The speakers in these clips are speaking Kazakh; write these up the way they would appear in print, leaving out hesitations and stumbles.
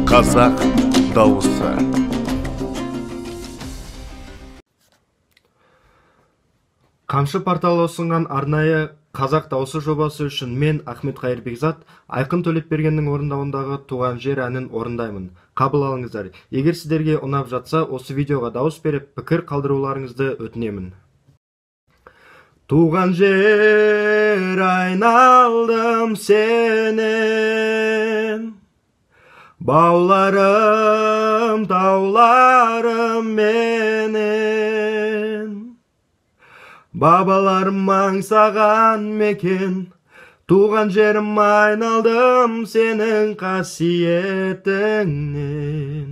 Қазақ дауысы. Қамшы порталы ұсынған арнайы Қазақ дауысы жобасы үшін мен, Ахмет Қайырбекзат, Айқын Төлепбергеннің орындауындағы Туған жер әнін орындаймын. Қабыл алыңыздар. Егер сіздерге ұнап жатса, осы видеоға дауыс беріп, пікір қалдыруларыңызды өтінемін. Туған жер айналдым сенен, бауларым, тауларым менен. Бабаларым аңсаған мекен, туған жерім айналдым сенің қасиетіңнен.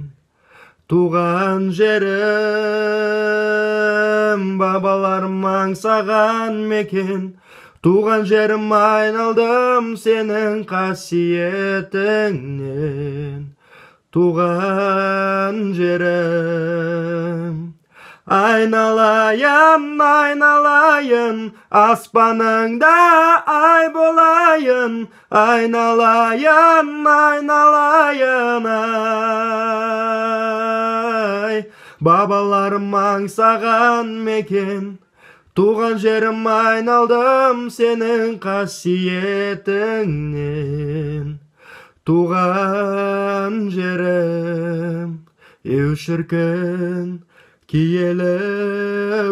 Туған жерім, бабаларым аңсаған мекен, туған жерім айналдым сенің қасиетіңнен. Туған жерім, айналайын, айналайын, аспаныңда ай болайын, айналайын, айналайын, ай. Бабаларым аңсаған мекен, туған жерім айналдым сенің қасиетіңнен. Туған жерім, еу шіркін, киелі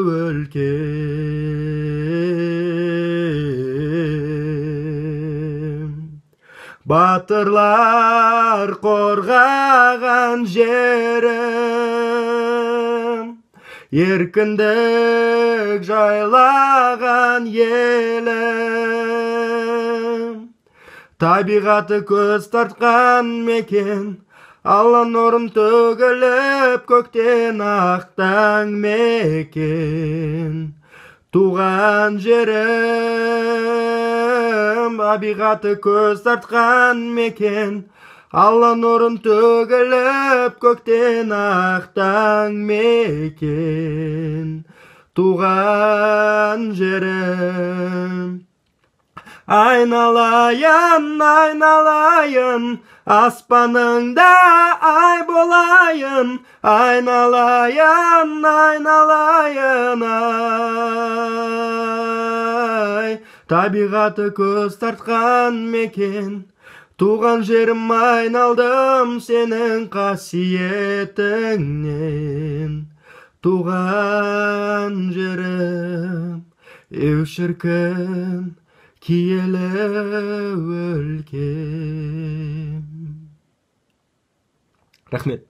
өлкем. Батырлар қорғаған жерім, еркіндік жайлаған елім. Табиғаты көз тартқан мекен, Алла нұрын төгіліп көктен ақтаң мекен. Туған жерім, табиғаты көз тартқан мекен, Алла нұрын төгіліп көктен ақтаң мекен. Туған жерім, айналайын, айналайын, аспаныңда ай болайын, айналайын, айналайын, ай. Табиғаты көз тартқан мекен, туған жерім айналдым сенің қасиетіңнен. Туған жерім, еу шіркін, киелі өлкем. Рахмет.